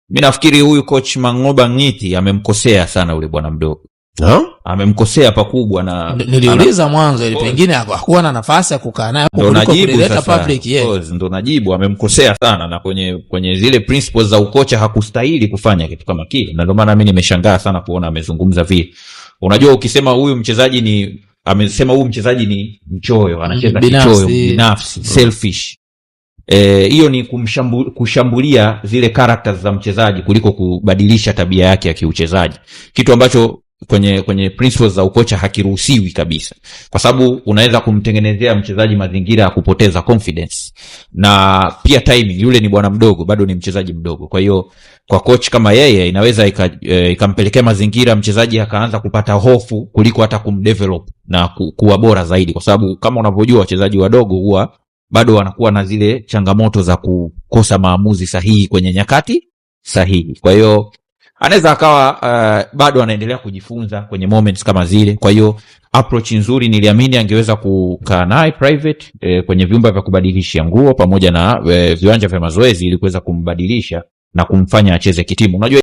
Mi nafikiri huyu coach Mangoba Ngiti amemkosea sana yule bwana mdogo. Ha? Amemkosea pakubwa na Niliuliza mwanzo ili pengine hakuwa na nafasi ya kukaa naye ndo kuliko najibu kulileta sasa. public, yeah. Of course, ndo najibu, amemkosea sana na kwenye zile principles za ukocha hakustahili kufanya kitu kama kile, na ndio maana mi nimeshangaa sana kuona amezungumza vile. Unajua, ukisema huyu mchezaji ni, amesema huyu mchezaji ni mchoyo, anacheza Binafsi. kichoyo, binafsi, selfish. Hiyo ni kushambulia zile characters za mchezaji kuliko kubadilisha tabia yake ya kiuchezaji, kitu ambacho kwenye principles za ukocha hakiruhusiwi kabisa, kwa sababu unaweza kumtengenezea mchezaji mazingira ya kupoteza confidence na pia timing. Yule ni bwana mdogo, bado ni mchezaji mdogo. Kwa hiyo kwa coach kama yeye inaweza ikampelekea mazingira mchezaji akaanza kupata hofu kuliko hata kumdevelop na kuwa bora zaidi, kwa sababu kama unavyojua wachezaji wadogo huwa bado wanakuwa na zile changamoto za kukosa maamuzi sahihi kwenye nyakati sahihi. Kwa hiyo anaweza akawa bado anaendelea kujifunza kwenye moments kama zile. Kwa hiyo approach nzuri, niliamini angeweza kukaa naye private kwenye vyumba vya kubadilishia nguo pamoja na viwanja vya mazoezi ili kuweza kumbadilisha na kumfanya acheze kitimu. Unajua